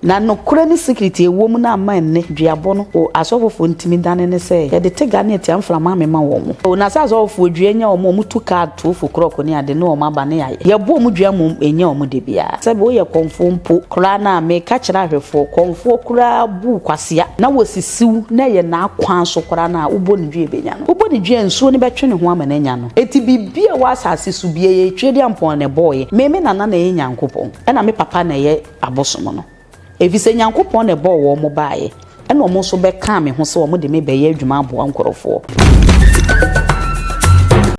Na nokorɛ ne secret a ɛwɔ mu no amma ɛnnɛ duabɔ no o asɔfofoɔ ntumi dane ne sɛ yɛde tega ne atia mframa amema wɔn o na sɛ asɔfofoɔ dua nya wɔn a wɔn tu kaa to fokorɔko ne ade ne wɔn aba ne ayɛ yɛbɔ wɔn dua mmom ɛnya wɔn da biara sɛbe woyɛ kɔmfoɔ mpo koraa no a meka kyerɛ ahwɛfoɔ kɔmfoɔ koraa bu kwasea na wɔsisiw na ɛyɛ n'akwan so koraa no a wobɔ ne dua ɛbɛnya no wobɔ ne dua nsuo no bɛtwe ne ho ama no anya no enti biribi a ɛwɔ asase so biara yɛ Tweaduampɔn na ɛbɔɔyɛ me me nana na ɛyɛ Nyankopɔn ɛna me papa na ɛyɛ abosom no, efisɛ Nyankopɔn na ɛbɔɔ wɔn baeɛ, ɛna wɔn nso bɛkaa me ho sɛ wɔde me bɛyɛ adwuma aboa nkurɔfoɔ.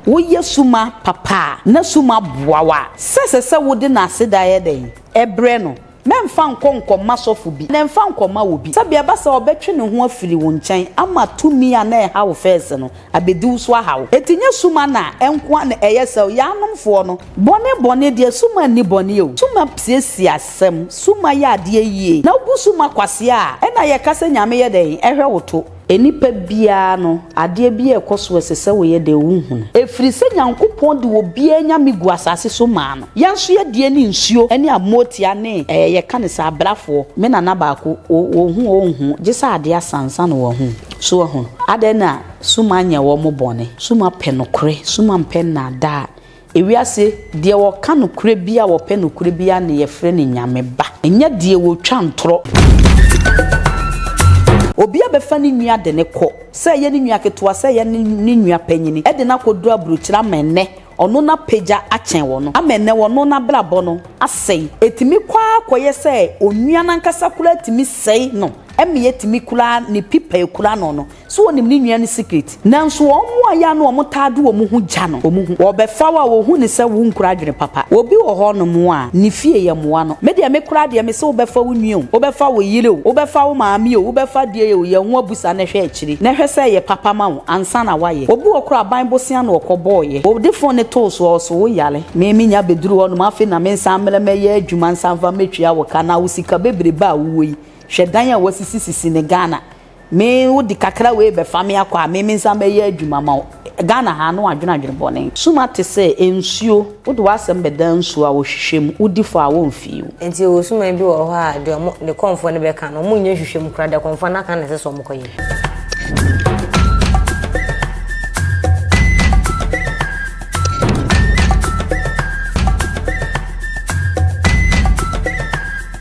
Woyɛ suma papa a, na suma boa wo a, sɛ ɛsɛ sɛ wode n'aseda yɛ dɛn? Brɛ no. Mɛmfa nkɔ nkɔma sɔfo bi, na mfa nkɔma obi. Sɛbea ɛba sɛ ɔbɛtwe ne ho afiri wo nkyɛn ama tumi a na ɛha wo fɛs no abedi wo so aha wo. Enti nyɛ suma na nkoa na ɛyɛ sɛ yaanomfoɔ no. Bɔne bɔne deɛ suma nni bɔne o. Suma siesie asɛm, suma yɛ adeɛ yie. Na wobu suma kwasea a, ɛna yɛka sɛ Nyame yɛ dɛn? Ɛhwɛ wo to. Nnipa biara no, adeɛ bi a ɛkɔ so ɛsɛ sɛ woyɛ dɛn? Wohunu. Ɛfiri sɛ Nyankopɔn de obiara nyame gu asase so maa no. Yɛn nso yɛ deɛ ne nsuo ne amotia ne ɛɛ yɛka no sɛ abrafoɔ. Me nana baako, ɔhu ɔnhu, gye sɛ adeɛ asa ansa na wahu. So wahu? Adɛn na suma nyɛ wɔn bɔne? Suma pɛ nokorɛ, suma mpɛ nnaadaa. Ewiase, deɛ ɔka nokorɛ biara a ɔpɛ nokorɛ biara na yɛfrɛ no Nyame ba, nyɛ deɛ ɔtwa ntorɔ. Obi abɛfa ne nua de no kɔ, sɛ ɛyɛ ne nua ketewa, sɛ ɛyɛ ne nua panyini, de no akɔduru aburokyire ama ɛnnɛ ɔno n'apagya akyɛn wɔn, ama ɛnnɛ ɔno n'abrabɔ no asɛe. Ɛtumi kɔ ara kɔyɛ sɛ onua no ankasa koraa tumi sɛe no, ɛma yɛtumi koraa ne pipa ɛkura no no, So wɔnim ne nua no secret? Nanso wɔn a ɛyɛ a na wɔtaa de wɔn ho gya no, wɔn hu. Wɔbɛfa wo a, wɔhu no sɛ wonkura adwene papa. Obi wɔ hɔnom a, ne fie yɛ mmoa no. Me deɛ, me koraa deɛ, mese wobɛfa wo nua o, wobɛfa wo yere o, wobɛfa wo maame o, wobɛfa deɛ o, yɛ ho abusa na hwɛ akyiri, na hwɛ sɛ ɛyɛ papa ma wo ansa na woayɛ. Obi wɔ koraa a, ban bosea na ɔkɔbɔeɛ. Wode phone no too so a, ɔse wo yare. Me, menya bɛduru hɔnom, afei na mensan mmra mmɛyɛ adwuma nsan mfa mmɛtua wo ka, na wo sika bebrebe a wowɔ yi, hwɛ dan a woasisisisi no Ghana. Me wo de kakra wei bɛfa me akɔ a me me nsa mɛyɛ adwuma ma wo. Ghana ha no adwene adwene bɔne. Suma te sɛ nsuo, wode w'asɛm bɛdan nsuo a wɔhwehwɛ mu, wodi fɔ a wɔmfii wo. Nti yɛwɔ suman bi wɔ hɔ a deɛ ɔmo ne kɔmfoɔ no bɛka no ɔmo nyɛ nhwehwɛmu koraa deɛ kɔmfoɔ no aka no na ɛsɛ sɛ ɔmo kɔyɛ.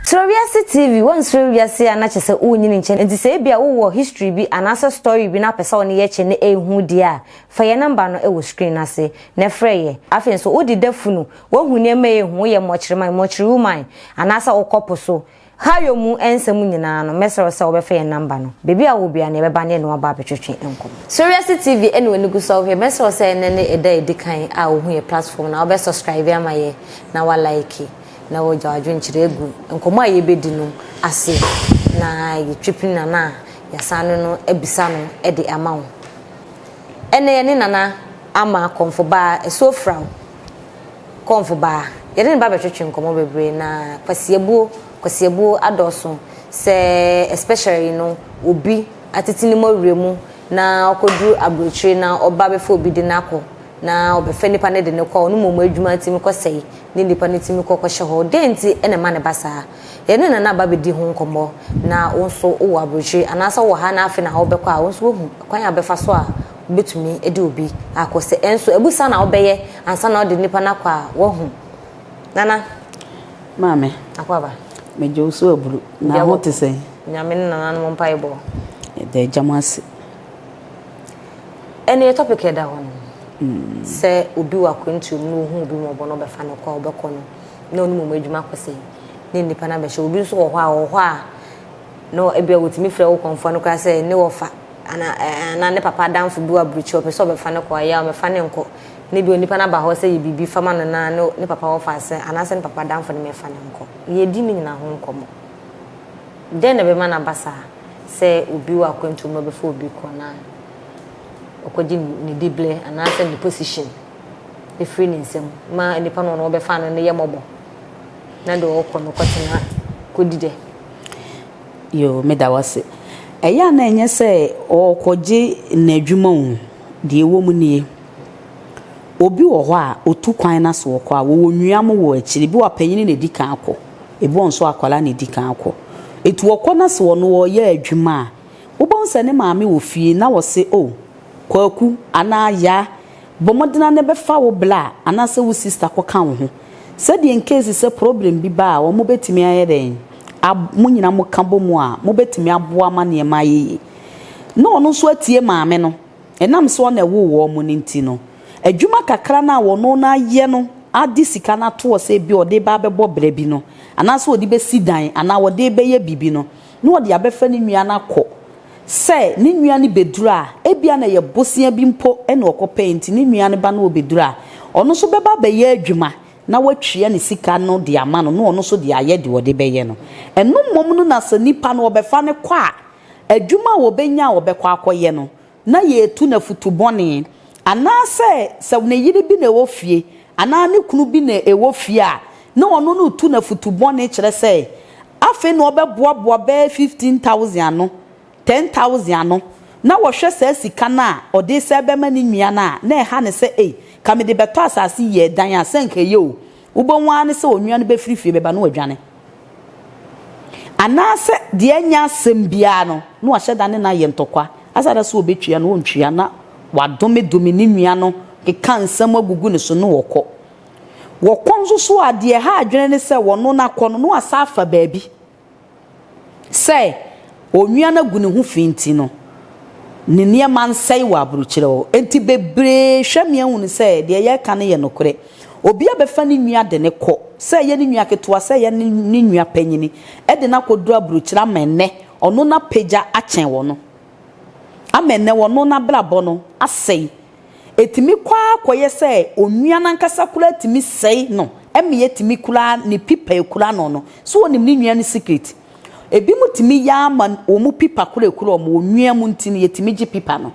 Suro Wiase TV, Woansuro wiase a na kyerɛ sɛ wonyini nkyɛ nti sɛ ebia wowɔ history bi anaasɛ story bi na wopɛ sɛ wo ne yɛ kyɛ na ɛhu deɛ a, fa yɛ number no wɔ screen no ase na frɛ yɛ. Afei nso wode da funu, woahu nneɛma a ɛhu, woyɛ mmɔkyerɛman, mmɔkyere woman, anaasɛ wokɔ po so, Hayo mu nsɛm nyinaa no, mɛsrɛ wo sɛ wobɛfa yɛn number no. Baabi a wowɔ biara no, yɛbɛba ne yɛne wo aba abɛtwetwe nkɔmmɔ. Suro Wiase TV ne w'ani gu so a wohwɛ, mɛsrɛ wo sɛ ɛnnɛ ne ɛda a ɛdi kan a wohu yɛ platform no a, wobɛ subscribe ama yɛ na wa like. na wɔagyaw adwenkyerɛ agu nkɔmmɔ a yɛbɛdi no ase na yɛtwi pini Nana a yɛasan ne no abisa no de ama wo. Ɛnnɛ yɛne Nana Ama Kɔmfobaa, Asuo Fraw Kɔmfobaa, yɛne no ba bɛtwetwe nkɔmmɔ bebree na kwasiabuo, kwasiabuo adɔɔso sɛ especially no obi atete ne mɔwerɛ mu na ɔkɔduru aburokyire na ɔba bɛfa obi de no akɔ na ɔbɛfa nipa no de no kɔ a ɔno mmom adwuma tumi kɔsɛe ne nipa no tumi kɔ kɔhyɛ hɔ. Dɛn nti na ɛma no ba saa? Yɛne Nana Aba bɛdi ho nkɔmmɔ, na wo nso wowɔ aburokyiri anaasɛ wowɔ ha na afei na wobɛkɔ a, wo nso woahu kwan a wobɛfa so a wobɛtumi de obi akɔ. Sɛ ɛnso abu saa na wobɛyɛ ansa na wode nipa no akɔ a, woahu. Nana. Maame. Akwaaba. Megye wo so aburu. Na ho te sɛn? Nyame ne nananom mpaebɔ. Yɛda Agya mo ase. Ɛnna yɛ topic a ɛda hɔ no, sɛ obi wɔ akwantuo mu na ɔhu obi mmɔbɔ na ɔbɛfa no kɔ a ɔbɛkɔ no na ɔne mmom adwuma akɔsɛe ne nnipa no abɛhyɛ. Obi nso wɔ hɔ a ɔwɔ hɔ a na ebia wɔtumi frɛ wo kɔmfoɔ no koraa sɛ ne wɔfa ana anaa ne papa adamfo bi wɔ aburokyire ɔpɛ sɛ ɔbɛfa no kɔ a yɛ a ɔmɛfa no nkɔ na ebia onipa no aba hɔ sɛ yɛ biribi fa ma no na ne papa wɔfa sɛ anaasɛ ne papa adamfo no mɛfa no nkɔ. Yɛdi ne nyinaa ho nkɔmmɔ. Dɛn na ɛbɛma no aba saa? Sɛ obi wɔ akwantuo mu na ɔbɛfa obi kɔ na ɔkɔgye ne dibrɛ anaasɛ ne position firi ne nsam ma nipa no ɔno ɔbɛfa no no yɛ mmɔbɔ na deɛ ɔkɔ no kɔtena kɔdi dɛ. Yoo, meda wo ase. Ɛyɛ a na ɛnyɛ sɛ ɔrekɔgye n'adwuma o, deɛ ɛwɔ mu nie. Obi wɔ hɔ a, ɔtu kwan na sɛ ɔkɔ a, wɔwɔ nua mo wɔ akyire. Ebi wɔ hɔ a, panin na ɛdi kan kɔ. Ebi wɔ hɔ nso a, akwadaa na ɛdi kan kɔ. Enti wɔkɔ na sɛ ɔno ɔreyɛ adwuma a, wobɛhu sɛ ne maame wɔ fie na ɔse, Oh, Kwaku anaa Yaa, bɔ mmɔden ara na bɛfa wo bla anaasɛ wo sista kɔka wo ho. Sɛdeɛ in case sɛ problem bi ba a, wɔbɛtumi ayɛ dɛn? Ab, mo nyinaa moka bɔ mu a, mobɛtumi aboa ma nneɛma ayɛ yie. Na ɔno nso atie maame no. Ɛnam sɛ ɔna ɛwoo wɔn no nti no, adwuma kakra no a ɔno no ayɛ no ade sika no ato hɔ sɛ ebia ɔde reba abɛbɔ bra bi no, anaasɛ ɔde bɛsi dan anaa ɔde rebɛyɛ biribi no, na ɔde abɛfa ne nua no akɔ. Sɛ ne nua no bɛduru a, ebia na ɛyɛ bosea bi mpo na ɔkɔpɛe nti ne nua no ba no ɔbɛduru a, ɔno nso bɛba abɛyɛ adwuma na watua ne sika no de ama no na ɔno nso de ayɛ deɛ ɔde bɛyɛ no. Ɛno mmom no na sɛ nipa no ɔbɛfa no kɔ a, adwuma a ɔbɛnya a ɔbɛkɔ akɔyɛ no, na yɛretu no afotu bɔne, anaasɛ sɛ ne yere bi na ɛwɔ fie anaa ne kunu bi na ɛwɔ fie a, na ɔno no retu no afotu bɔne kyerɛ sɛ afei na ɔbɛboaboa bɛyɛ 15,000 ano, 10,000 ano, na wɔhwɛ saa sika no a ɔde sɛ bɛma ne nua no a, na ɛha no sɛ ei, ka mede bɛtɔ asase yɛ dan a, sɛ nka ɛyɛ o. Wobɛhu ara ne sɛ onua no bɛfiri fie bɛba na wadwane. Anaasɛ deɛ ɛnyɛ asɛm biara no, na wahyɛ da ne no ayɛ ntɔkwa. Asa da sɛ ɔbɛtua no, ɔntua, na wadomedome ne nua no, keka nsɛm agugu ne so na ɔkɔ. Wɔkɔ nso so a, deɛ ɛha adwene ne sɛ wɔno no akɔ no, na wasan afa baabi. Sɛ onua no agu ne ho fi nti no, ne nneɛma nsɛe wɔ aburokyire hɔ. Enti bebree hwɛ me ahunu sɛ deɛ yɛreka no yɛ nokorɛ. Obi abɛfa ne nua de no kɔ, sɛ ɛyɛ ne nua ketewa, sɛ ɛyɛ ne nua panyini, de no akɔduru aburokyire ama ɛnnɛ ɔno no apagya akyɛn wɔn. Ama ɛnnɛ ɔno n'abrabɔ no asɛe. Ɛtumi kɔ ara kɔyɛ sɛ onua no ankasa koraa tumi sɛe no ma ɛtumi kura ne pipa ɛkura no no. So ɔnim ne nua no secret? Ebinom tumi yɛ ara ma wɔn pipa koraa ɛkura wɔn, onua mu nti no yɛtumi gye pipa no.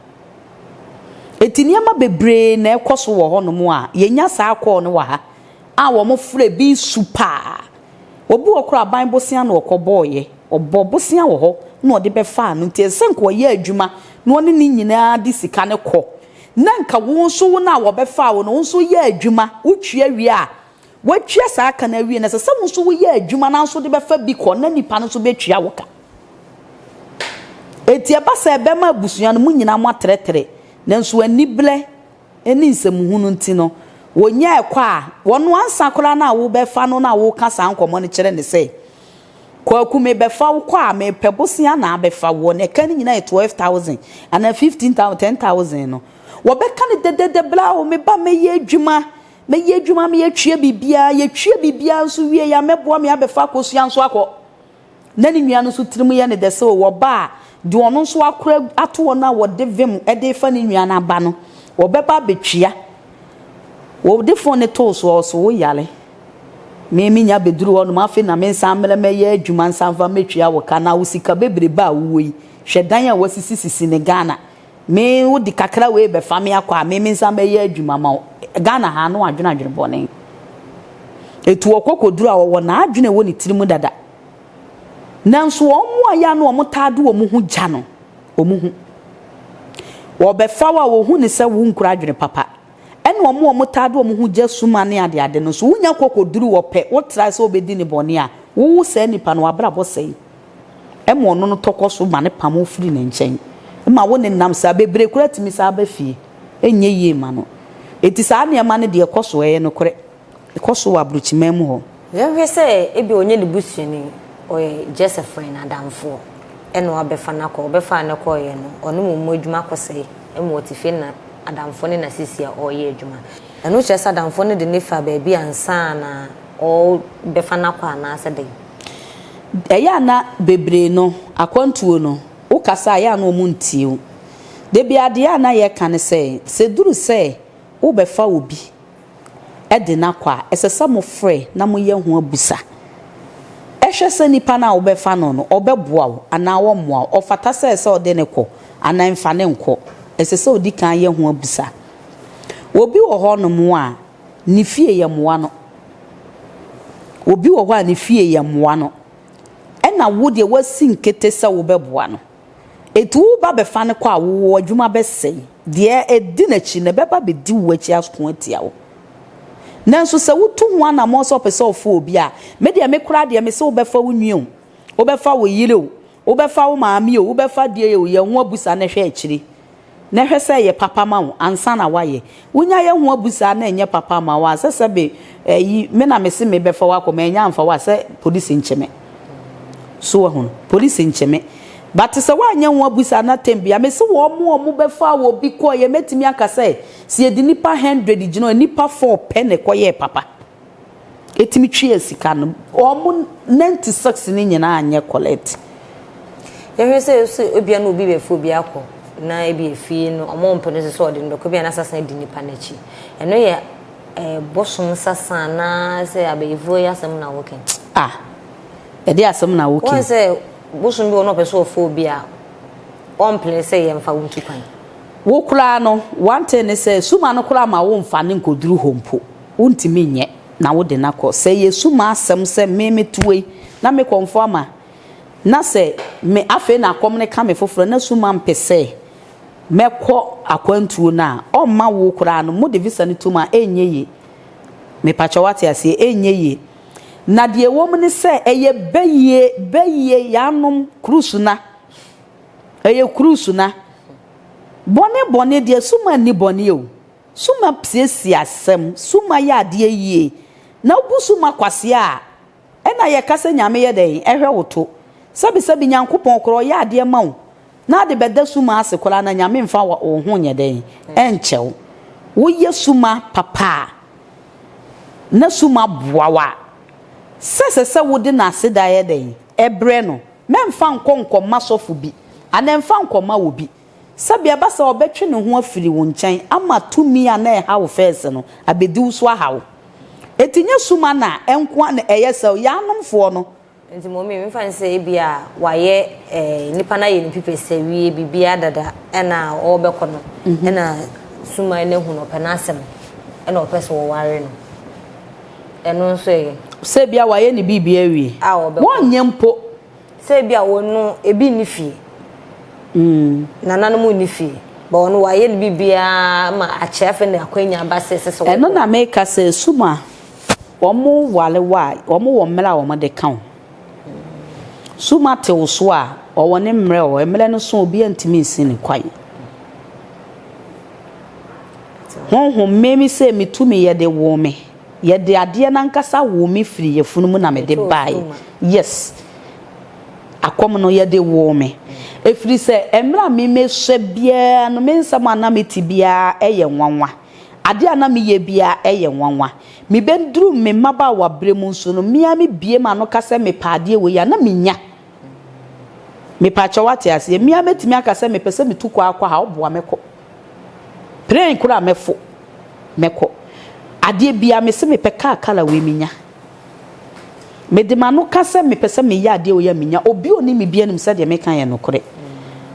Enti nneɛma bebree na ɛkɔ so wɔ hɔnom a yɛnya saa call no wɔ ha a wɔfrɛ bi su paa. Obi wɔ hɔ koraa aban bosea na ɔkɔbɔeɛ. Ɔbɔ bosea wɔ hɔ na ɔde bɛfaa no nti ɛsɛ sɛ nka ɔyɛ adwuma na ɔne ne nyinaa de sika no kɔ. Na nka wo nso wo no a wɔbɛfaa wo no wo nso yɛ adwuma, wotua wie a, woatua saa ka no awie no ɛsɛ sɛ wo nso woyɛ adwuma na nso de bɛfa bi kɔ na nipa no nso bɛtua wo ka. Enti ɛba sɛ ɛbɛma abusua no mo nyinaa moatrɛtrɛ nanso aniberɛ ne nsɛmhunu nti no, wɔnyae kɔ a, wɔn ansa koraa no a wobɛfa no na woka saa nkɔmmɔ no kyerɛ no sɛ, Kwaku mebɛfa wo kɔ a, mepɛ bosea na abɛfa woɔ, na ɛka no nyinaa yɛ 12,000 anaa 15,000, 10,000 no, wɔbɛka no dɛdɛdɛ, bra o, me ba mɛyɛ adwuma, mɛyɛ adwuma ma yɛatwia biribiara, yɛtwia biribiara nso wie a, mɛboa me abɛfa akosua nso akɔ. Na ne nua no nso tirim yɛ no dɛ sɛ ɔwɔ ba a, deɛ ɔno nso akora ato hɔ no a wɔde vim de refa ne nua no aba no, wɔbɛba abɛtua. Wɔde fon no too so a, ɔso wo yare. Me menya bɛduru hɔnom, afei na mensan mmrɛ mɛyɛ adwuma nsan mfa mmɛtua wo ka, na wo sika bebrebe a wowɔ yi, hwɛ dan a wɔasisisisi no Ghana. Me wode kakra wei bɛfa me akɔ a, me mensan mɛyɛ adwuma ma wo. Ghana ha no adwene adwene bɔne. Etu ɔkɔ kɔduru a ɔwɔ n'adwene ɛwɔ ne tirim dada. Nanso wɔn a yɛ a na wɔn taa de wɔn ho gya no, wɔn hu. Wɔbɛfa wo a wɔhu ne sɛ wo nkura adwene papa. Ɛna wɔn a wɔn taa de wɔn ho gya suma ne ade ade no nso, wonya kɔ kɔduru wɔpɛ, wo tra sɛ wobɛdi ne bɔne a, wowo saa nipa no w'abrabɔ sɛe. Ɛma ɔno no tɔ kɔ so ma no pam wo firi ne nkyɛn. Ma wo ne nam saa, bebree koraa tumi saa ba fie. Ɛnyɛ yie ma no. Enti saa nneɛma no deɛ ɛkɔ so, ɛyɛ nokorɛ. Ɛkɔ so wɔ aburokyiman mu hɔ. Yɛnhwɛ sɛ ebia ɔnyɛ ne busuani, ɔyɛ just a friend, adamfoɔ, ɛna wabɛfa no akɔ. Ɔbɛfaa no kɔeɛ no, ɔne wɔn adwuma akɔsɛe ma ɔte fie na adamfoɔ ne n'asisi a ɔreyɛ adwuma. Ɛno kyerɛ sɛ adamfoɔ no de no fa baabi ansa na ɔrebɛfa no akɔ anaasɛ dɛn? Ɛyɛ a na bebree no, akwantuo no, wokasa a ɛyɛ a na wɔn ntie wo. Da biara deɛ a na yɛka ne sɛ, sɛ ɛduru sɛ wobɛfa obi de no akɔ a, ɛsɛ sɛ mofrɛ na moyɛ ho abusa. Hwɛ sɛ nipa no a wobɛfa no no, ɔbɛboa wo anaa ɔmmoa wo, ɔfata sɛ ɛsɛ ɔde no kɔ anaa mfa no nkɔ. Ɛsɛ sɛ odi kan yɛ ho abusa. Obi wɔ hɔnom a, ne fie yɛ mmoa no. Obi wɔ hɔ a ne fie yɛ mmoa no. Ɛna wo deɛ woasi nkete sɛ wobɛboa no. Enti wo ba bɛfa no kɔ a, wo adwuma bɛsɛe. Deɛ ɛdi n'akyi no, ɛbɛba abɛdi wo akyi ako atia wo. Nanso sɛ wotu ho anammɔn sɛ wopɛ sɛ wofa obi a, me deɛ me koraa deɛ mese wobɛfa wo nua o. Wobɛfa wo yere o, wobɛfa wo maame o, wobɛfa deɛ o, yɛ ho abusa na hwɛ akyire. Na hwɛ sɛ ɛyɛ papa ma wo ansa na woayɛ. Wonya yɛ ho abusa na ɛnyɛ papa ma wo a, sɛ sɛbe ɛyi, me na mese mebɛfa wo akɔ, mannya amfa wo a, sɛ polisi nkye me. So wahu no? Polisi nkye me. But sɛ woanyɛ ho abusa na tɛm bia, mese wɔn a wɔbɛfaa wɔ bi kɔeɛ, mɛtumi aka sɛ, sɛ yɛde nnipa hundred gyina hɔ a, nnipa four pɛ na ɛkɔyɛɛ papa. Ɛtumi tweaa sika no. Wɔn 96 no nyinaa anyɛ collect. Yɛhwɛ sɛ sɛ ebia na obi bɛfa obi akɔ na ebi efie no ɔmo mpɛ no so sɛ ɔde no bɛkɔ ebia na sasa di nipa n'akyi. Ɛno yɛ eh, bosom sasa anaa sɛ abayifoɔ yi asɛm na woka yi? Ah, ɛde asɛm na woka yi. Wɔn sɛ bosom bi wɔ na ɔpɛ sɛ ɔfa obi a ɔmpene sɛ yɛmfa wo ntu kwan. Wo koraa no, one thing ne sɛ suma no koraa ma womfa no nkɔduru hɔ mpo. Wontumi nyɛ na wode no akɔ. Sɛ ɛyɛ suma asɛm sɛ me mete wei na me kɔmfo ama na sɛ me afei na akɔm no ka me foforɔ na suma mpɛ sɛ mɛkɔ akwantuo no a, ɔmma wo koraa no mode visa no tom a ɛnyɛ yie. Mepakyɛ woate aseɛ? Ɛnyɛ yie. Na deɛ ɛwɔ mu ne sɛ ɛyɛ bayie, bayie, yaanom, kurusuna. Ɛyɛ kurusuna. Bɔne bɔne deɛ suma nni bɔne o. Suma siesie asɛm, suma yɛ adeɛ yie. Na wobu suma kwasea a, ɛna yɛka sɛ Nyame yɛ dɛn? Ɛhwɛ wo to. Sɛbi sɛbi Nyankopɔn koraa ɔyɛ adeɛ ma wo na ade bɛda suma ase koraa na Nyame mfa wo ho nyɛ dɛn? Ɛnkyɛ wo. Woyɛ suma papa a, na suma boa wo a, sɛ ɛsɛ sɛ wode n'aseda yɛ dɛn? Ɛbrɛ no. Mɛmfa nkɔ nkɔma sɔfo bi, anaa mfa nkɔma obi. Sɛbea ɛba sɛ ɔbɛtwe ne ho afiri wo nkyɛn ama tumi a na ɛha wo fɛs no abɛdi wo so aha wo. Enti nyɛ sum ana nko ara na ɛyɛ sɛ yaanomfoɔ no. Nti mɔmi memfa no sɛ ebia wayɛ eh, nipa no ayɛ ne pipɛs awie biribiara dada ɛna ɔrebɛkɔ no ɛna suman no ahu no ɔpɛ n'asɛm ɛna ɔpɛ sɛ ɔware no ɛno nso ɛyɛ. Sɛ ebia wayɛ ne biribi awie. A ɔbɛkɔ. Wɔnyɛ mpo. Sɛ ebia ɔno ebi nni fie, nananom nni fie, but ɔno wayɛ ne biribiara ma akyɛ afei na akwanya aba sɛ ɛsɛ sɛ Ɛno wɔkɔ. na meka sɛ sum a wɔn ware wo a, wɔn wɔ mmerɛ a wɔn de ka wo. Sum ate wo so a, ɔwɔ ne mmerɛ o, mmerɛ no so obiara ntumi nsi ne kwan. Honhom, me me sɛ me tumi yɛde woo me. Yɛde adeɛ no ankasa woo me firi yafunu mu na mede baeɛ. Yes. Akɔm no, yɛde woo me. Ɛfiri sɛ, mmerɛ a me mesua biara no, me nsɛm a na mete biara yɛ nwanwa. Adeɛ a na meyɛ biara yɛ nwanwa. Mebɛduru me mmabaawa berɛ mu nso no, me ara mebue m'ano ka sɛ mepɛ adeɛ wei a, na menya. Mepakyɛ woate aseɛ? Me ara mɛtumi aka sɛ mepɛ sɛ metu kwan akɔ ha, woboa mɛkɔ. Plane koraa mɛfo mɛkɔ. Adeɛ biara mese mepɛ car colour wei menya. Mede m'ano ka sɛ mepɛ sɛ meyɛ adeɛ wei a menya. Obi a ɔnim me biara nim sɛ deɛ meka yɛ nokorɛ.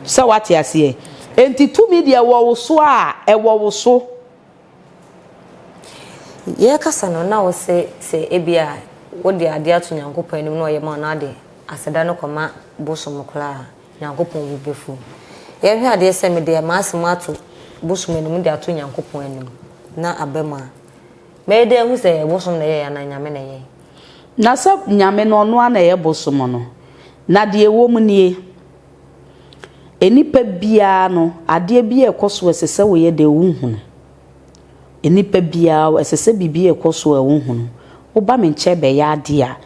Sɛ woate aseɛ? Enti tumi deɛ ɛwɔ wo so a, ɛwɔ wo so. Yɛrekasa no na wose sɛ ebia wode adeɛ ato Nyankopɔn anim na ɔyɛ ma wo na wode aseda no kɔma bosom koraa a, Nyankopɔn bo bɛfu. Yɛhwɛ adeɛ sɛ mede m'asɛm ato bosom anim de ato Nyankopɔn anim na aba mu a, mɛyɛ dɛn ahu sɛ ɛyɛ bosom na ɛyɛeɛ anaa Nyame na ɛyɛeɛ? Na sɛ Nyame no ɔno ara na ɛyɛ bosom no, na deɛ ɛwɔ mu nie, nnipa biara no, adeɛ bi a ɛkɔ so a ɛsɛ sɛ woyɛ dɛn wohunu. Nnipa biara ɛsɛ sɛ biribi a ɛkɔ so a wohunu. Woba me nkyɛn bɛyɛ adeɛ a,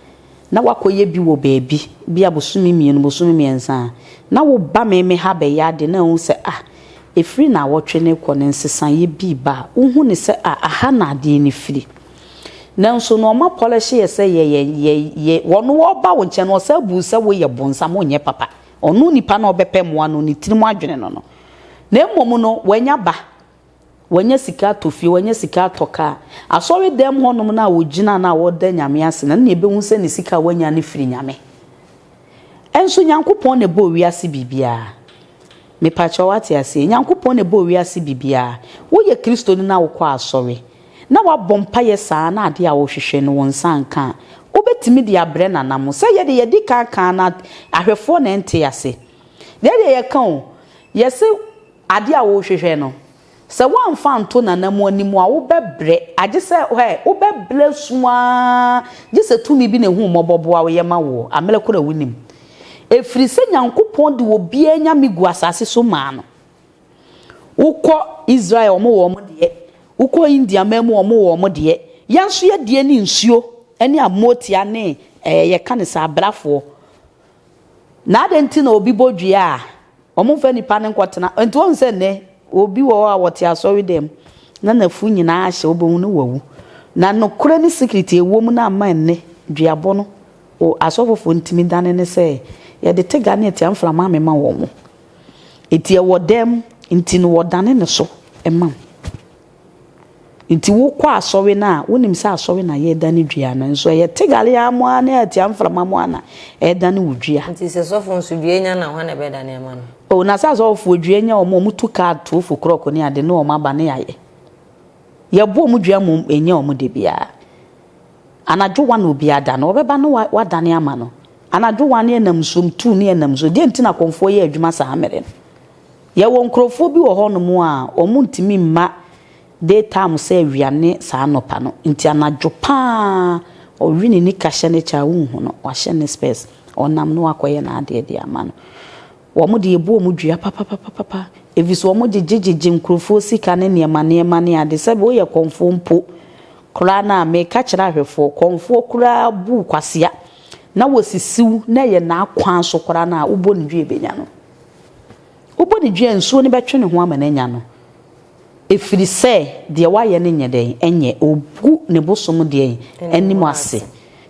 na woakɔyɛ bi wɔ baabi, bi a bosome mmienu, bosome mmiɛnsa a, na woba me me ha bɛyɛ ade na wohu sɛ ah, ɛfiri nnawɔtwe no rekɔ no nsesaeɛ bi reba a, wohu no sɛ ah, aha na adeɛ no firi. Nanso no wɔapɔlɛhye yɛ sɛ yɛ yɛ yɛ yɛ wɔn wɔreba wo nkyɛn no wɔsan bu wo sɛ woyɛ bonsam, wonyɛ papa. Ɔno nipa no a ɔbɛpɛ mmoa no, ne tirim adwene no no. Na mmom no, wanya ba. Wanya sika atɔ fie, wanya sika atɔ kaa. Asɔre dɛm hɔnom no a ogyina no a ɔreda Nyame ase no, ɛno na yɛbɛhu sɛ ne sika a wanya no firi Nyame. Nso Nyankopɔn na ɛbɔɔ wiase biribiara. Mepakyɛw wate aseɛ? Nyankopɔn na ɛbɔɔ wiase biribiara. Woyɛ Kristoni na wokɔ asɔre, na woabɔ mpaeɛ saa na adeɛ a wohwehwɛ no wo nsa anka a, wobɛtumi de abrɛ Nana mo. Sɛ yɛde yɛdi kan kaa no ahwɛfoɔ na ɛnte ase. Deɛ deɛ yɛka o, yɛse Adeɛ a worehwehwɛ no, sɛ woamfa anto Nana mu anim a, wobɛbrɛ. Agye sɛ, hwɛ, wobɛbrɛ su ara, gye sɛ tumi bi na ɛhu wo mmɔbɔ boa wo yɛ ma woɔ, ammerɛ koro a wonim. Ɛfiri sɛ Nyankopɔn de obiara nyame gu asase so maa no. Wokɔ Israel wɔn wɔ wɔn deɛ, wokɔ India man mu wɔn wɔ wɔn deɛ. Yɛn nso yɛ deɛ ne nsuo ne amotia ne ɛɛ yɛka ne sɛ abrafoɔ. Na adɛn nti na obi bɔ dua a, wɔmfa nnipa no nkɔtena? Nti woahu sɛ nnɛ, obi wɔ hɔ a ɔte asɔredɛm na n'afu nyinaa ahyɛ, wobɛhu no wawu. Na nokorɛ ne secret a ɛwɔ mu no amma nnɛ duabɔ no, asɔfofoɔ ntumi dane ne sɛ, yɛde tega ne atia mframa amema wɔn. Nti ɛwɔ dɛm nti no wɔdane ne so ma wo. Nti wokɔ asɔre no a, wonim sɛ asɔre na yɛredane dua no, nso ɛyɛ tegale ara mu ara ne atia mframa mu ara na ɛredane wo dua. Nti sɛ sɔfo nso dua nya no a, hwan na ɛbɛdane ama no? Oh, na sɛ asɔfofoɔ dua nya wɔn a, wɔtu kaa to fo krɔk ne ade ne wɔn aba ne ayɛ. Yɛbɔ wɔn dua mmom ɛnyɛ wɔn da biara. Anadwo one obiara da no, wɔbɛba na wɔadane ama no. Anadwo one ɛnam nsuom, two ne ɛnam nsuom. Deɛ nti na akɔmfoɔ yɛ adwuma saa mmerɛ no? Yɛwɔ nkurɔfoɔ bi wɔ hɔnom a wɔntumi mma day time sɛ awia ne saa anɔpa no, nti anadwo pa ara ɔwe ne nika hyɛ ne kyɛ a wonhu no, wahyɛ ne spɛs, ɔnam na wakɔyɛ n'adeɛ de ama no. Wɔn deɛ yɛbu wɔn dua papapapapa, ɛfiri sɛ wɔn gyegyegyegye nkurɔfoɔ sika ne nneɛma nneɛma ne ade, sɛbe woyɛ kɔmfoɔ mpo koraa no a, meka kyerɛ ahwɛfoɔ, kɔmfoɔ koraa bu wo kwasea na wɔsisi wo na ɛyɛ n'akwan so koraa no a, wobɔ ne dua ɛbɛnya no. Wobɔ no dua a, nsuo no bɛtwe ne ho ama no anya no, ɛfiri sɛ deɛ wayɛ no nyɛ dɛn? Ɛnyɛ. Ɔgu ne bosom deɛn? Anim ase.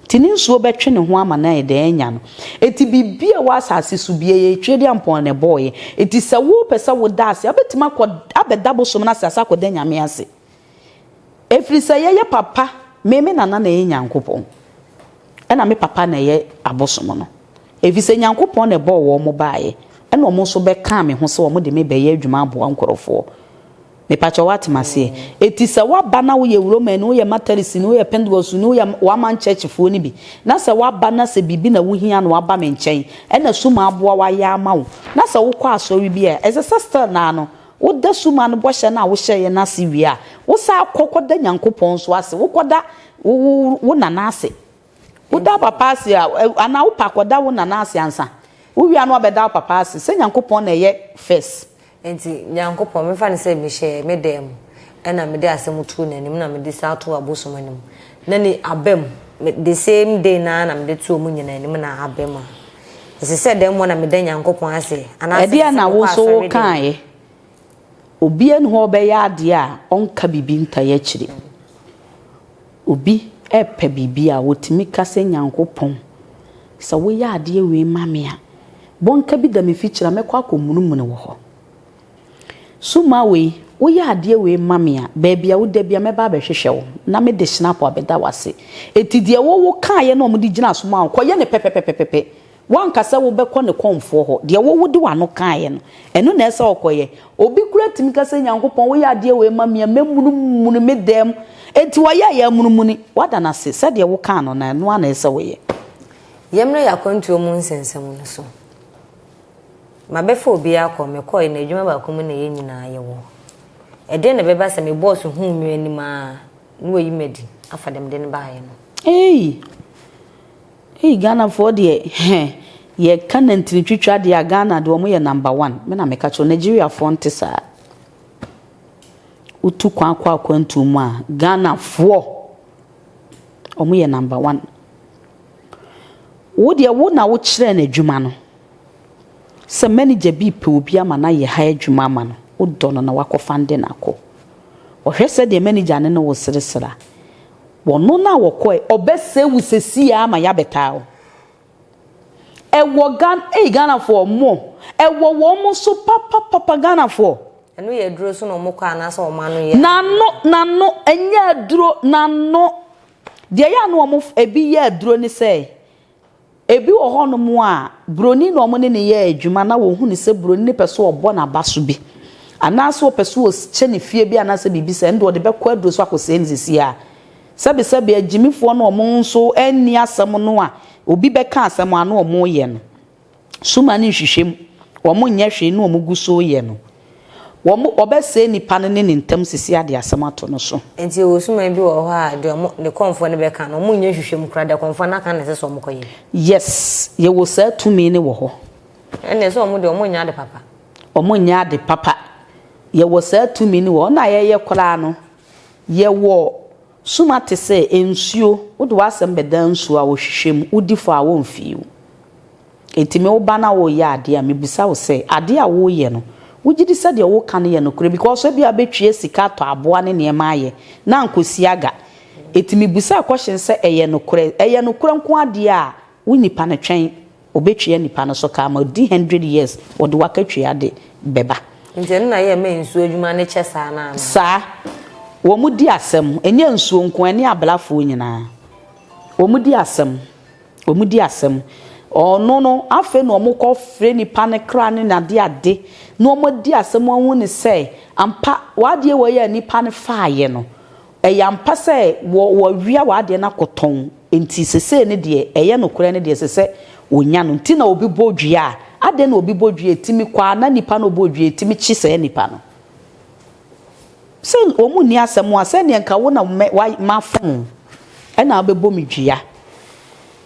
Nti ne nsuo bɛtwe ne ho ama no ayɛ dɛn? Anya no. Enti biribi a ɛwɔ asase so biara, ɛyɛ Tweaduampɔn na ɛbɔeɛ. Enti sɛ wopɛ sɛ woda ase a, wobɛtumi akɔ abɛda bosom no ase ansa akɔda Nyame ase. Ɛfiri sɛ yɛyɛ papa, me me nana na ɛyɛ Nyankopɔn, ɛna me papa na ɛyɛ abosom no. Ɛfiri sɛ Nyankopɔn na ɛbɔɔ wɔn baeɛ, ɛna wɔn nso bɛkaa me ho sɛ wɔn de me bɛyɛ adwuma aboa nkorɔfoɔ. Mepakyɛ woate m'aseɛ? Eti sɛ woaba na woyɛ Romani, woyɛ Methodistni, woyɛ Pentecostni, woyɛ One-man Churchfoɔ no bi, na sɛ woaba na sɛ biribi na wohia na woaba me nkyɛn, ɛna sum aboa wo ayɛ ama wo, na sɛ wokɔ asɔre bi a, ɛsɛ sɛ still naa no, Woda suma no bɔhyɛ no a wohyɛeɛ no ase wie a, wosan kɔ kɔda Nyankopɔn nso ase. Wokɔda wo wo wo nana ase. Woda wo papa ase a, anaa wopɛ a kɔda wo nana ase ansa. Wowie a na woabɛda wo papa ase. Sɛ Nyankopɔn na ɛyɛ first. Enti Nyankopɔn, memfa no sɛ mehyɛɛ me dan mu, ɛna mede asɛm too n'anim, na mede san too abosom anim, na ne aba mu, me, the same day no ara na mede too wɔn nyinaa anim na aba mu a, Ɛsɛ sɛ dɛn mmɔ na meda Nyankopɔn ase anaasɛ ɛsɛ Ɛdeɛn sɛ na wo mekɔ nso asɔre dɛn? wokaeɛ? Obiara nni hɔ a ɔbɛyɛ adeɛ a ɔnka biribi ntae akyire. Obi repɛ biribi a, ɔtumi ka sɛ, Nyankopɔn, sɛ woyɛ adeɛ wei ma me a, bɔnka bi da me fikyire a, mɛkɔ akɔmunumunu wɔ hɔ. Suma wei, woyɛ adeɛ wei ma me a, baabi a woda biara mɛba abɛhwehwɛ wo, na mede hynapo abɛda wo ase. Enti deɛ wo wokaeɛ na wɔde gyina so maa wo, kɔyɛ no pɛpɛpɛpɛpɛ. Woanka sɛ wobɛkɔ ne kɔmfoɔ hɔ. Deɛ wo wode w'ano kaeɛ no, ɛno na ɛsɛ sɛ ɔkɔyɛ. Obi koraa tumi ka sɛ, Nyankopɔn, woyɛ adeɛ wei ma me a, mɛmunumunu me dan mu. Enti ɔyɛeɛ amunumuni. Woada no ase. Sɛdeɛ wokaa no no, ɛno ara na ɛsɛ sɛ woyɛ. Yɛmmra yɛn akwantuo mu nsɛnsɛm no so. Mabɛfa obi akɔ, mekɔe no adwuma baako mu na yɛn nyinaa yɛwɔ. Ɛdeɛn na ɛbɛba sɛ me bɔs huu me anim ara na wayi me adi afa deɛ mede no baeɛ no? Ei! Ei Ghanafoɔ deɛ heh yɛka nantini twitwa deɛ a Ghana deɛ wɔn yɛ number one me na meka kyerɛ wo Nigeriafoɔ nte saa. Wotu kwan kɔ akwantuo mu a Ghanafoɔ wɔn yɛ number one. Wo deɛ wo na wokyerɛɛ no adwuma no. Sɛ manager bi repɛ obi ama no ayɛ ha adwuma ama no, wodɔ no na woakɔfande no akɔ. Ɔhwɛ sɛdeɛ manager no ne wo seresere a, ɔno no a ɔkɔɛ, ɔbɛsɛe wo sesie ara ma yɛabɛtaa wo. Ɛwɔ Ghana, ei Ghanafoɔ, mo, ɛwɔ wɔn so papapapa Ghanafoɔ. Ɛno yɛ aduro so na wɔn kɔ anaasɛ wɔn ano yɛ? N'ano, n'ano, ɛnyɛ aduro, n'ano. Deɛ ɛyɛ a na wɔn, ebi yɛ aduro ne sɛ, Ebi wɔ hɔnom a, buroni na wɔne no yɛ adwuma na wɔhu no sɛ buroni no pɛ sɛ ɔbɔ n'aba so bi, anaasɛ ɔpɛ sɛ ɔkyɛ ne fie bi anaasɛ biribi saa, ɛnde ɔde bɛkɔ aduro so akɔsɛe no seesei ara. Sɛbesɛbe, agyimifoɔ no a wɔn nso nni asɛm no a obi bɛka asɛm a na wɔyɛ no, suma ne nhwehwɛmu, wɔnyɛ hwee na wɔgu so reyɛ no. Wɔn, wɔbɛsɛe nipa no ne ne ntam sisi ade asɛm ato no so. Nti yɛwɔ suman bi wɔ hɔ a deɛ ɔmo, ne kɔmfoɔ no bɛka no, ɔmo nyɛ nhwehwɛmu koraa, deɛ kɔmfoɔ no aka no na ɛsɛ sɛ ɔmo kɔyɛ. Yes, yɛwɔ saa tumi no wɔ hɔ. Ɛnneɛ sɛ ɔmo deɛ ɔmo nyɛ ade papa. Ɔmo nyɛ ade papa. Yɛwɔ saa tumi no wɔ hɔ. Ɛna yɛyɛ koraa no, yɛwɔ suma te sɛ nsuo, wode w'asɛm bɛdan nsuo a wɔhwehwɛ mu, wodi fɔ a wɔmfii wo. Enti me wo ba na woreyɛ adeɛ a, mebisa wo sɛ, adeɛ a woreyɛ no, wogye di sɛ deɛ woreka no yɛ nokorɛ? Because ebia wobɛtwia sika atɔ aboa ne nneɛma ayɛ, na ankɔsi aga. Enti mebisa question sɛ ɛyɛ nokorɛ? Ɛyɛ nokorɛ nko ara deɛ a, wo nipa no twɛn, ɔbɛtwia nipa no so ka ama ɔdi hundred years, ɔde w'akatua de bɛba. Nti ɛno na ɛyɛ ɛma nsuo adwuma no kyɛ saa no anaa? Saa. Wɔn di asɛm. Ɛnyɛ nsuo nko, ɛne ablafoɔ nyinaa. Wɔn di asɛm. Wɔdi asɛm. Ɔno no, afei na wɔkɔ frɛ nipa no kra ne n'ade ade, na wɔadi asɛm ahu no sɛ, ampa, w'adeɛ wei a nipa no faeɛ no, ɛyɛ ampa sɛ wɔ, wɔawia w'adeɛ no akɔtɔn, nti sesei no deɛ, ɛyɛ nokorɛ no deɛ, ɛsɛ sɛ wɔnya no. Nti na obi bɔ dua a, adɛn na obi bɔ dua a, ɛtumi kɔ ara na nipa no a ɔbɔɔ dua ɛtumi kye saa nipa no? Sɛ wɔn nni asɛm a, sɛdeɛ nka wo na mɛ, wa, mafom wo, ɛna wobɛbɔ me dua.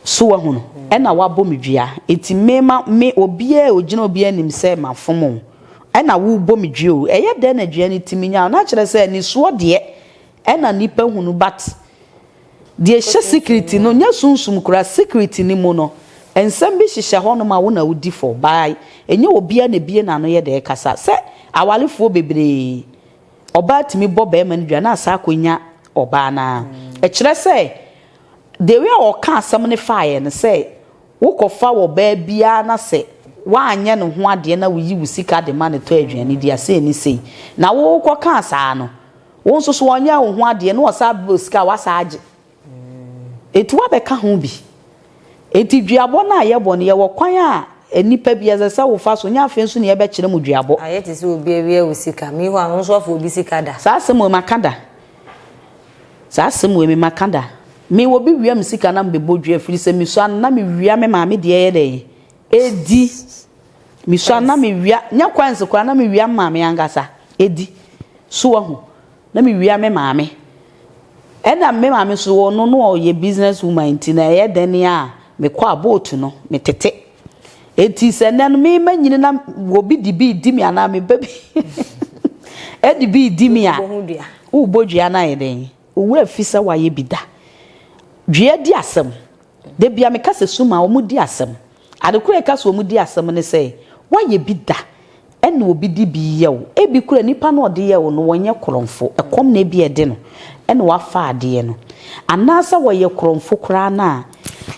So woahunu? Ɛna woabɔ me dua. Enti me, ma, me, obiara a ɔgyina obiara anim sɛ mafom wo, ɛna worebɔ me dua o. Ɛyɛ dɛn na dua no tumi nya wo? Na kyerɛ sɛ anisoɔ deɛ, ɛna nnipa hunu, but deɛ ɛhyɛ secret no, nyɛ sunsum koraa, secret no mu no, nsɛm bi hyehyɛ hɔnom a wo na wodi fɔ, by ɛnyɛ obiara na ebie n'ano yɛ dɛ kasa. Sɛ awarefoɔ bebree, ɔbaa tumi bɔ barima no dua na asan akɔnya ɔbaa no ara. Ɛkyerɛ sɛ, the way a ɔka asɛm no faeɛ no sɛ, wokɔfa ɔbaa biara na sɛ woanyɛ ne ho adeɛ na woyi wo sika de ma no tɔ aduane di a, sei ne sei. Na wokɔkaa saa no, Wo nso so ɔnyɛɛ wo ho adeɛ na ɔsan brɛ wo sika a woasan agye. Enti woabɛka ho bi. Enti duabɔ no a yɛbɔ no, yɛwɔ kwan a nnipa bi ɛsɛ sɛ wofa so, nyɛ afei nso na yɛbɛkyerɛ mo duabɔ. Ayɛ te sɛ obi awia wo sika. Me hɔ a, wo nso afa obi sika da. Saa asɛm wei maka da. Saa asɛm wei me maka da. Me obi wia me sika na mebɛbɔ dua ɛfiri sɛ mesua no na mewia me maame deɛ yɛ dɛn? Ɛdi. Mesua no na mewia, nyɛ coins koraa na mewia me maame ankasa ɛdi. So wahu? Na mewia me maame. Ɛna me maame nso ɔno no ɔyɛ business woman nti na ɛyɛ dɛn a mekɔ a boat no metete. Enti sɛ nnɛ no me manyini na obi de bi redi me anaa me ba bi de bi redi me a, wobɔ dua no ayɛ dɛn? Wo werɛ fi sɛ woayɛ bi da. Dua di asɛm. Da bia meka sɛ sum a wɔdi asɛm. Ade koro a ɛka sɛ wɔdi asɛm ne sɛ woayɛ bi da ɛna obi de bi yɛ wo. Ebi koraa nipa no a ɔde yɛ wo no wɔnyɛ korɔmfo, ɛkɔm na ebi ɛde no ɛna wafa adeɛ no. Anaasɛ wɔyɛ korɔmfo koraa no a,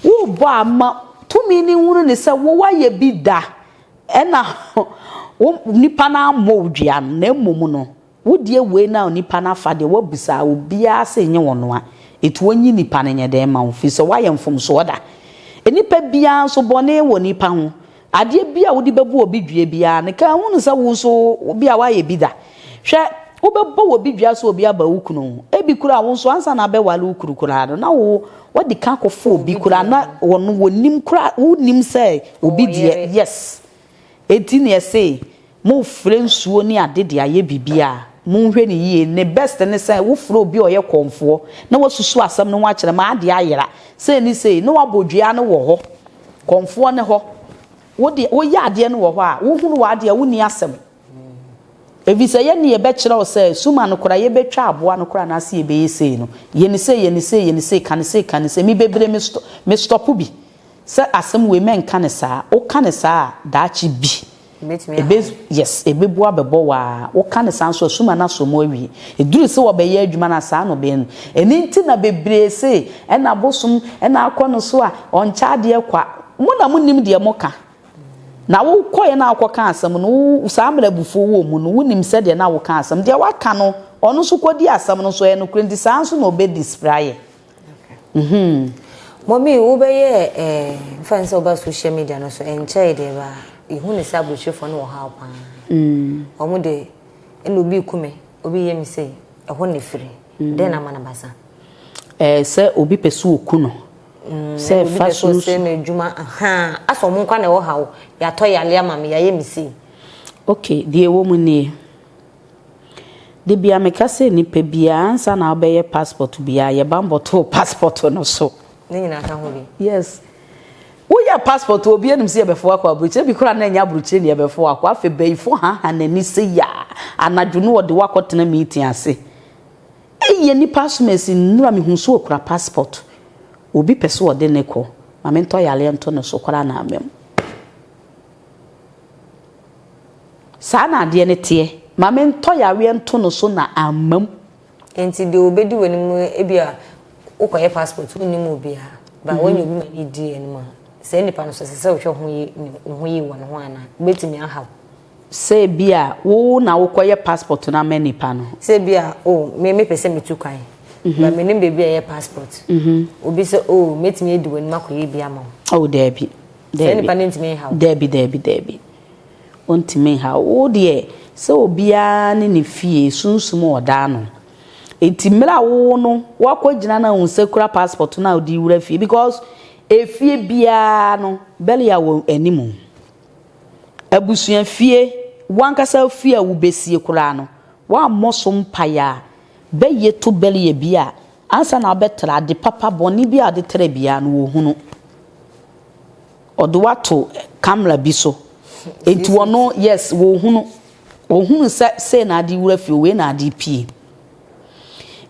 worebɔ a ma tumi no nhunu no sɛ wo woayɛ bi da ɛna wo nipa no ammɔ wo dua no na mmom no Wo deɛ wei na onipa no afa deɛ woabisa obiara sɛ nyɛ ɔnoa eti ɔnyi nipa no nyɛ dɛn ma wo firi sɛ woayɛ mfomsoɔ da. Nipa biara nso bɔne wɔ nipa ho. Adeɛ biara a wode bɛbu obi dua biara no ka hunu sɛ wo nso bi a woayɛ bi da. Hwɛ wobɛbɔ obi dua sɛ obi aba wo kunu ho. Ebi koraa wo nso ansa na abɛwale wo kunu koraa no na wo wadi kan akɔfa obi koraa na ɔno wɔnim koraa wonim sɛ obi deɛ yes. Enti na yɛse mofrɛ nsuo ne ade de ayɛ biribi a, monhwɛ no yie. Ne best ne sɛ wofrɛ obi a ɔyɛ kɔmfoɔ na wasusu asɛm no ho akyerɛ ma adeɛ ayera sei ne sei na wabɔ dua no wɔ hɔ, kɔmfoɔ no hɔ. Wo deɛ woyɛ adeɛ no wɔ hɔ a, wohunu w'adeɛ a wonni asɛm. Ɛfiri sɛ yɛn ne yɛbɛkyerɛ wo sɛ suma no koraa yɛbɛtwa aboa no koraa anaasɛ yɛbɛyɛ sei no, yɛ no sei, yɛ no sei, yɛ no sei, ka no sei, ka no sei. Me bebree me stop, me stop bi. Sɛ asɛm wei mɛnka no saa, woka no saa a daakye bi ebe yes ebebu abɛbɔ wo aa, woka no saa nso a suma no asɔ mu awie. Eduru sɛ wɔbɛyɛ adwuma no a saa na ɔbɛyɛ no. Ɛno nti na bebree se ɛna abosom ɛna akɔ no so a ɔnkyɛ adeɛ kwa. Mo na monim deɛ moka. Na wokɔeɛ no a wokɔka asɛm no wo saa mmerɛ abufuo wɔ mu no wonim sɛdeɛ na woka asɛm. Deɛ waka no ɔno nso kɔdi asɛm no nso ɛyɛ nokorɛ nti saa nso na ɔbɛdispre ayɛ. Mm-hmm. Mɔmi, wobɛyɛ eh, mfa nsɛ woba social media no so ɛnkyɛe deɛ ba yɛhu ne sɛ aburokyirefoɔ no wɔ haw paa. Mm. Wɔn de ɛna obi ku me, obi yɛ me sei, ɛhɔ na ɛfiri. Mm. Dɛn na ama no ba saa? Eh, sɛ obi pɛ so oku no. Mm, sɛ ɛfa so sɛ me adwuma, aha, asɛ wɔn nkwa na ɛwɔ haw, yɛatɔ yale ama me, yɛayɛ me sei. Okay, deɛ ɛwɔ mu nie. Da biara meka sɛ nipa biara ansa na wobɛyɛ passport biara yɛ banbɔ to wo passport no so. Ne nyinaa ka ho bi. Yes. Woyɛ passport obi anim sɛ yɛbɛfo akɔ aburokyire bi koraa na ɛnyɛ aburokyire na yɛbɛfo akɔ afei bɛyifo haha n'ani sɛ yaa anadwo no wɔde wakɔtena meeting ase. Ɛyɛ nipa asomasi nnura mehu so okura passport. Obi pɛ sɛ ɔde ne kɔ. Ma mentɔ yareɛ nto ne so koraa na amam. Saa na adeɛ no teɛ. Ma mentɔ yareɛ nto no so na amma mu. Enti deɛ ɔbɛdi w'anim no, ebia wokɔyɛ passport, wonnim obiara, but woanya obi ma no di anim a, saa nipa no nso ɛsɛ sɛ wohwɛ ho yie, wo ho yie wɔ ne ho anaa? Wobɛtumi aha wo. Sɛ ebia wo na wokɔyɛ passport no ama nipa no. Sɛ ebia, oh, me mepɛ sɛ metu kwan, but mennim baabi a ɛyɛ passport. Obi sɛ, oh, mɛtumi adi w'anim akɔyɛ bi ama wo. Oh, daabi. Saa nipa no ntumi nha wo. Daabi, daabi, daabi. Ɔntumi nha wo. Wo deɛ, sɛ obiara ne ne fie, sunsum a ɔda ano. Enti mmerɛ a wo no, woakɔgyina na wo nsa kura passport no a wode rewura fie, because efie biara no, Belia wɔ anim. Abusua fie, w'ankasa fie a wobɛsie koraa no, woammɔ so mpaeɛ a, bɛyɛ to Belia bi a, ansa na wobɛtra, ade papa, bɔne bi a wode tra biara no, wɔhunu. Ɔde wo ato camera bi so. Enti ɔno, yes, wɔhunu. Wɔhunu sɛ sei na ade wura fie, wei na ade pie.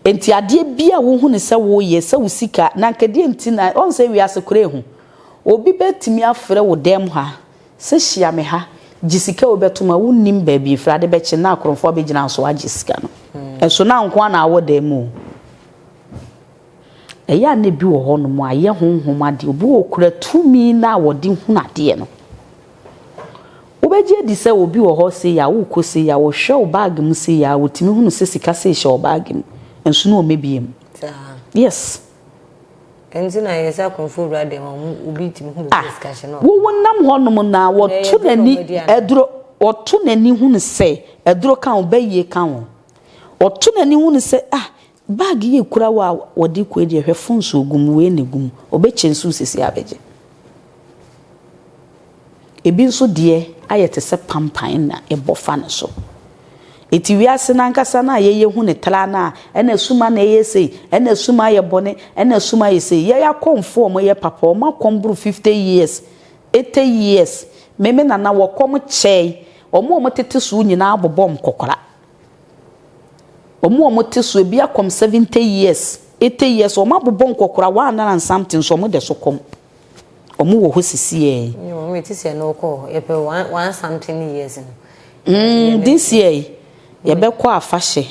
Enti adeɛ bi a wohunu sɛ woyɛ, sɛ wo sika, na nka deɛ nti na, ɔn sɛ wiase koraa ehu. Obi bɛtumi afrɛ wo dɛm ha, sɛ hyia me ha, gye sika wei bɛto ma, wonnim baabi efiri, ade bɛkye na akorɔmfoɔ abɛgyina so agye sika no. Nso na nko ara na awɔ dan mu o. Ɛyɛ a na ebi wɔ hɔnom a ɛyɛ honhom adeɛ. Obi wɔ hɔ ɔkura tumi no a wɔde hunu adeɛ no. Wobɛgye adi sɛ obi wɔ hɔ sei a wokɔ sei a ɔhwɛ wo baage mu sei a ɔtumi hunu sɛ sika sei hyɛ wo baage mu nso na ɔmmɛbie mu. Yes. Ɛnti na yɛ sɛ akɔmfo wura dɛm a obi tumi hunu sɛ sika hyɛ no. Wo wonam hɔnom na wɔto n'ani aduro ɔto n'ani hunu sɛ aduro ka ho bɛyie ka ho. Ɔto n'ani hunu sɛ ah Bag yi ekura wo a wɔde kɔ yi deɛ hwɛ phones ogu mu wei na egu mu ɔbɛkyɛ nso sisi abɛgye. Ebi nso deɛ ayɛ te sɛ pampan na ɛbɔ fa ne so. Eti wiase no ankasa no a yɛyɛ hu ne tra no a ɛna suma na ɛyɛ sei ɛna suma ayɛ bɔne ɛna suma ayɛ sei yɛyɛ akɔmfo a wɔyɛ papa wɔn akɔm boro 50 years 80 years me me nana wɔkɔm kyɛe wɔn a wɔtete so nyinaa bobɔ nkɔkora. Wɔn a wɔte so, ebi akɔm 70 years, 80 years, wɔn abobɔ nkɔkora 100 and something nso wɔn da so kɔm. Wɔn wɔ hɔ sisiɛ. Wɔn ti sɛ no kɔ yɛpɛ one one something years no. This year yi, yɛbɛkɔ afahyɛ.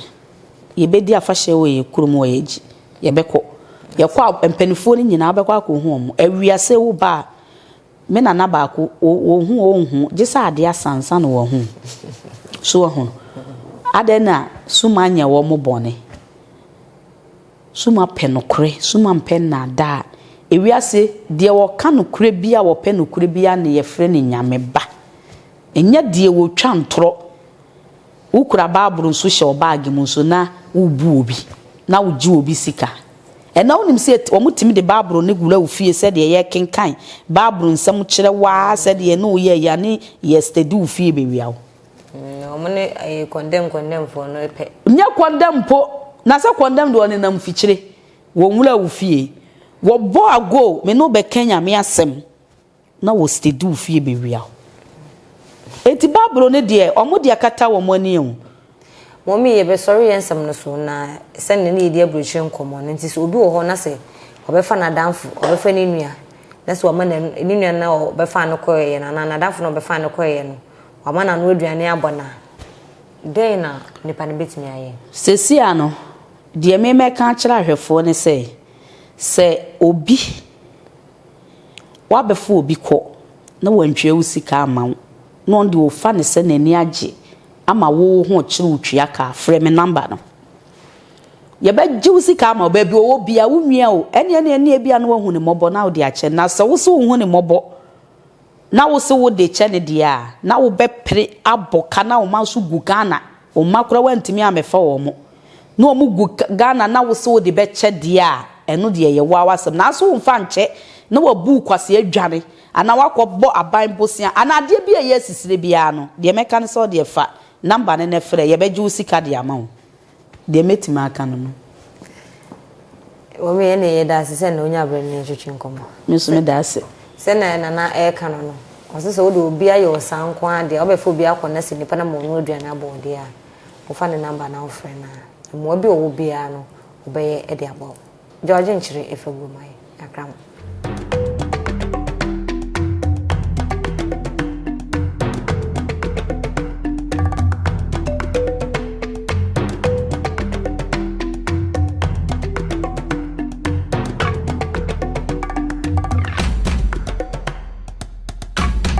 Yɛbɛdi afahyɛ wɔ yɛn kurom wɔ yɛn akyi. Yɛbɛkɔ. Yɛkɔ a mpanimfoɔ no nyinaa bɛkɔ akɔhu wɔn. Awia sɛ woba a, Me nana baako, ɔhu o ɔnhu, gye sɛ adeɛ asa ansa na wahu. So wahu? Adɛn na suma nyɛ wɔn bɔne? Suma pɛ nokorɛ, suma mpɛ nnaadaa. Ewiase, deɛ ɔka nokorɛ biara, ɔpɛ nokorɛ biara na yɛfrɛ no Nyame ba. Ɛnyɛ deɛ ɔtwa ntorɔ. Wokura Bible nso hyɛ wo baage mu nso na wobu obi, na wogye obi sika. Ɛnnɛ wonim sɛ wɔtumi de Bible no wura wo fie sɛdeɛ yɛrekenkan Bible nsɛm kyerɛ wo ara sɛdeɛ ne woyɛ yɛ ne yɛ steady wo fie bɛwia wo. Wɔn ne ɛyɛ kɔndɛm kɔndɛmfoɔ no pɛ. Nyɛ kɔndɛm mpo, na sɛ kɔndɛm deɛ ɔnenam mfikyire, wɔnwura wo fie. Wɔbɔ ago, me ne wo bɛka Nyame asɛm. na wɔ steady wo fie bɛwia wo. Enti Bible no deɛ ɔmo de akata wɔn ani o. Mummy yɛbɛsɔre yɛn nsɛm no so na sɛnea na yɛdi aburokyire nkɔmmɔ no nti sɛ obi wɔ hɔ na sɛ ɔbɛfa n'adamfo ɔbɛfa ne nua na sɛ wama ne ne nua no a ɔbɛfa no kɔeɛ no anaa n'adamfo no a ɔbɛfa no kɔeɛ no wama n'ano aduane abɔ no a dɛn na nipa no bɛtumi ayɛ? Seesei ara no, deɛ me mɛka akyerɛ ahwɛfoɔ ne sɛ, sɛ obi Woabɛfa obi kɔ na wantua wo sika amma wo na ɔno deɛ ɔfa no sɛ n'ani agye ama wo wo ho rekyere wo tua ka a, frɛ me number no. Yɛbɛgye wo sika ama wo, baabi ɔwɔ biara, wo nua o, ɛne ɛne ɛne ebia na wahu ne mmɔbɔ na wode akyɛ no. Na sɛ wo se wonhu ne mmɔbɔ na wo se wode kyɛ no deɛ a, na wobɛpere abɔ ka na wo mma nso gu Ghana. Wo mma koraa woantumi ammɛfa wɔn. Na wɔn gu Ghana na wo se wode bɛkyɛ deɛ a, ɛno deɛ ɛyɛ wo ara w'asɛm. Nanso womfa nkyɛ na wabu wo kwasea adwane anaa woakɔbɔ aban bosea anaa adeɛ bi a ɛyɛ asisire biara no, deɛ mɛka ne sɛ wo deɛ fa number no na frɛ, yɛbɛgye wo sika de ama wo. Deɛ mɛtumi aka no no. Mummy ɛne yɛda ase sɛ na onya berɛ ne yɛtwetwe nkɔmmɔ. Me nso meda ase. Sɛnea Nana reka no no, ɔse sɛ wode obi ayɛ wo saa nko ara deɛ a, wobɛfa obi akɔ na sɛ nipa no ama ɔno aduane abɔ wo deɛ a, wofa ne number na wofrɛ no a, mmoa bi a ɔwɔ biara no, ɔbɛyɛ de aboa wo. George Nkyere Efaguo ma yɛ. Akra mo.